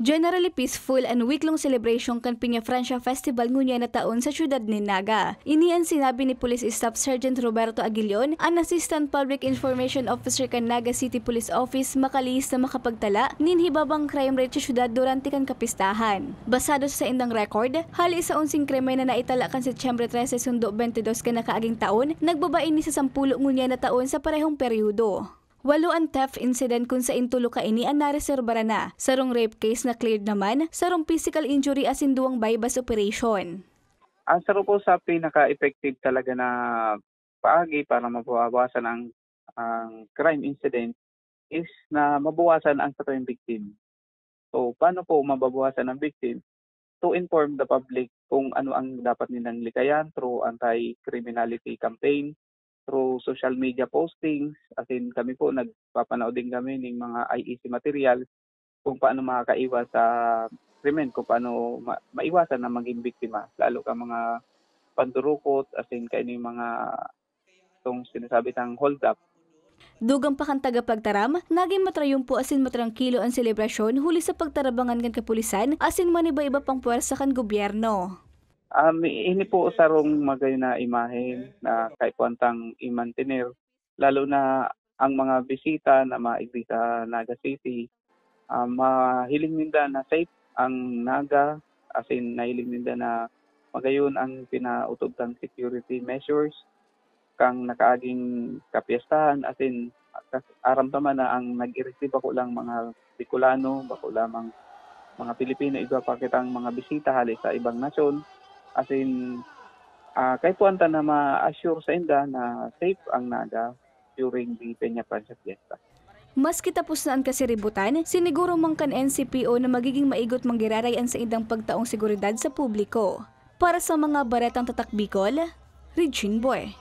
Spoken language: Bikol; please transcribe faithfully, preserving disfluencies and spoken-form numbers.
Generally peaceful an week-long celebration kan Peña Francia Festival ngunyan na taon sa siyudad nin Naga. Ini an sinabi ni Police Staff Sergeant Roberto Aguilion, an Assistant Public Information Officer kan Naga City Police Office, makalihis na makapagtala nin hibabang crime rate sa siyudad durante kan kapistahan. Basado sa saindang record, hali sa onseng krimen na naitala kan Setyembre trese sundo bente dos kan nakaaging taon, nagbaba ini sa sampulo ngunyan na taon sa parehong peryodo. Walo an theft incident kun sain tulo kaini an nareserbaran na, sarong rape case na cleared naman, sarong physical injury asin duwang buy-bust operation. Ang saro po sa pinaka-effective talaga na paagi para mabawasan ang, ang crime incident is na mabawasan ang sakuyang victim. So, paano po mababawasan ang victim? To inform the public kung ano ang dapat nilang likayan through anti-criminality campaign, through social media postings, as in kami po nagpapanaod din kami ng mga I E C material kung paano makakaiwas sa krimen, kung paano ma-, maiwasan na maging biktima, lalo ka mga pandurukot, as in kaini mga itong sinasabi tang hold up. Dugang pa kan tagapagtaram, nagin matrayumpo asin matrangkilo an selebrasyon huli sa pagtarabangan kan kapulisan asin maniba-iba pang puwersa kan gobyerno. Um, ini po sarong magayon na imahen na kaipuhan tang i-mantener, lalo na ang mga bisita na maigdi sa Naga City, ah, mahiling ninda na safe ang Naga, as in, nahiling ninda na magayon ang pinautog tang security measures kan nakaaging kapyestahan, as in, kas-, aram ta man na ang nag-irisib bako lang mga Bicolano, bako lamang mga Pilipino, iba pa kitang mga bisita hali sa ibang nasyon. As in, ah, kaipuhan ta na ma-assure sainda na safe ang Naga during the Peña Francia Fiesta. Maski tapos na an kasiributan, siniguro man kan N C P O na magiging maigot manggiraray an saindang pagtaong seguridad sa publiko. Para sa mga baretang tatak Bicol, Regine Boy.